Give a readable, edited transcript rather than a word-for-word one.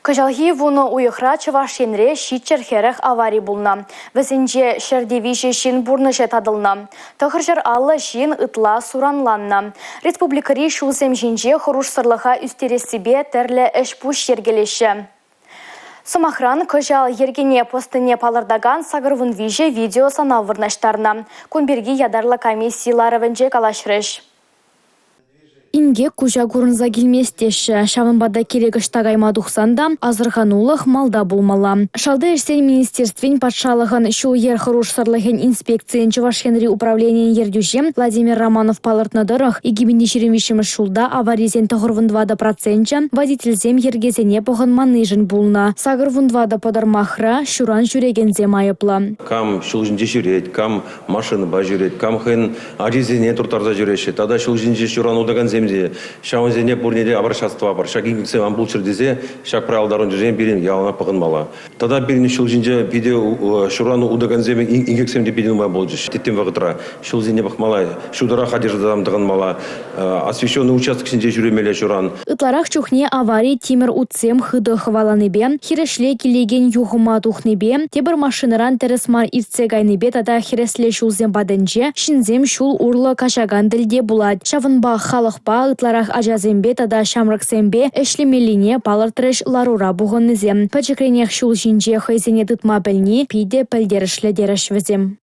Кӑҫалхи вунӑ уйӑхра Чӑваш Енре 740 авари пулнӑ. Вӗсенче 103 ҫын пурнӑҫӗ татӑлнӑ. 950 ҫын ытла суранланнӑ. Республикӑри ҫулсем ҫинче хӑрушсӑрлӑха ӳстерессипе тӗрлӗ ӗҫ-пуҫ йӗркелеҫҫӗ. Сӑмахран, кӑҫал йӗркене пӑснине палӑртакан 83 видеосӑнав вырнаҫтарнӑ. Кун пирки ятарлӑ комисси ларӑвӗнче калаҫрӗҫ. Инкек куҫа курӑнса килмест теҫҫӗ. Ҫавӑнпа та кирек ӑҫта кайма тухсан та асӑрханулӑх малта пулмалла. Шалти ӗҫсен министерствин патшалӑхӑн ҫул-йӗр хӑрушсӑрлӑхӗн инспекцийӗн Чӑваш Енри управленийӗн ертӳҫи Владимир Романов палӑртнӑ тӑрӑх, 2023 ҫулта аварисен 94 проценчӗ водительсем йӗркесене пӑхӑнманнишӗн пулнӑ. 84 пӑтӑрмахра ҫуран ҫӳрекенсем айӑплӑ. Кам ҫул ҫинче ҫӳрет, кам машинӑпа ҫӳрет, кам хӑйӗн ачисене турттарса ҫӳреҫҫӗ тата ҫул ҫинче ҫуран утакансем те ҫавӑнсене пурне те обращаться тӑвапӑр. Ҫак инкексем ан пулччӑр тесе ҫак правила тарӑнчӗсем пирӗн яланах пӑхӑнмалла. Тата пирӗн ҫул ҫинче питӗ ҫуран утакансем инкексем те питӗ нумай пулчӗҫ. Тӗттӗм вӑхӑтра ҫулсене пӑхмалла, ҫутӑрах одеждӑсем тӑхӑнмалла, освещенный участок ҫинче ҫӳремелле ҫуран. Ытларах чухне авари тимӗр утсем хытӑ хӑваланипе, хирӗҫле килекен юхӑма тухнипе, тепӗр машинӑран тӗрӗс мар иртсе кайнипе тата хӗресле ҫулсем патӗнче ҫынсем ҫул урлӑ каҫакан тӗлте пулать. Ҫавӑнпа халӑхпа, ытларах ачасемпе тата ҫамрӑксемпе ӗҫлемеллине палӑртрӗҫ ларура пухӑннисем. Пӗчӗкренех ҫул ҫинче хӑйсене тытма пӗлни питӗ пӗлтерӗшлӗ терӗҫ вӗсем.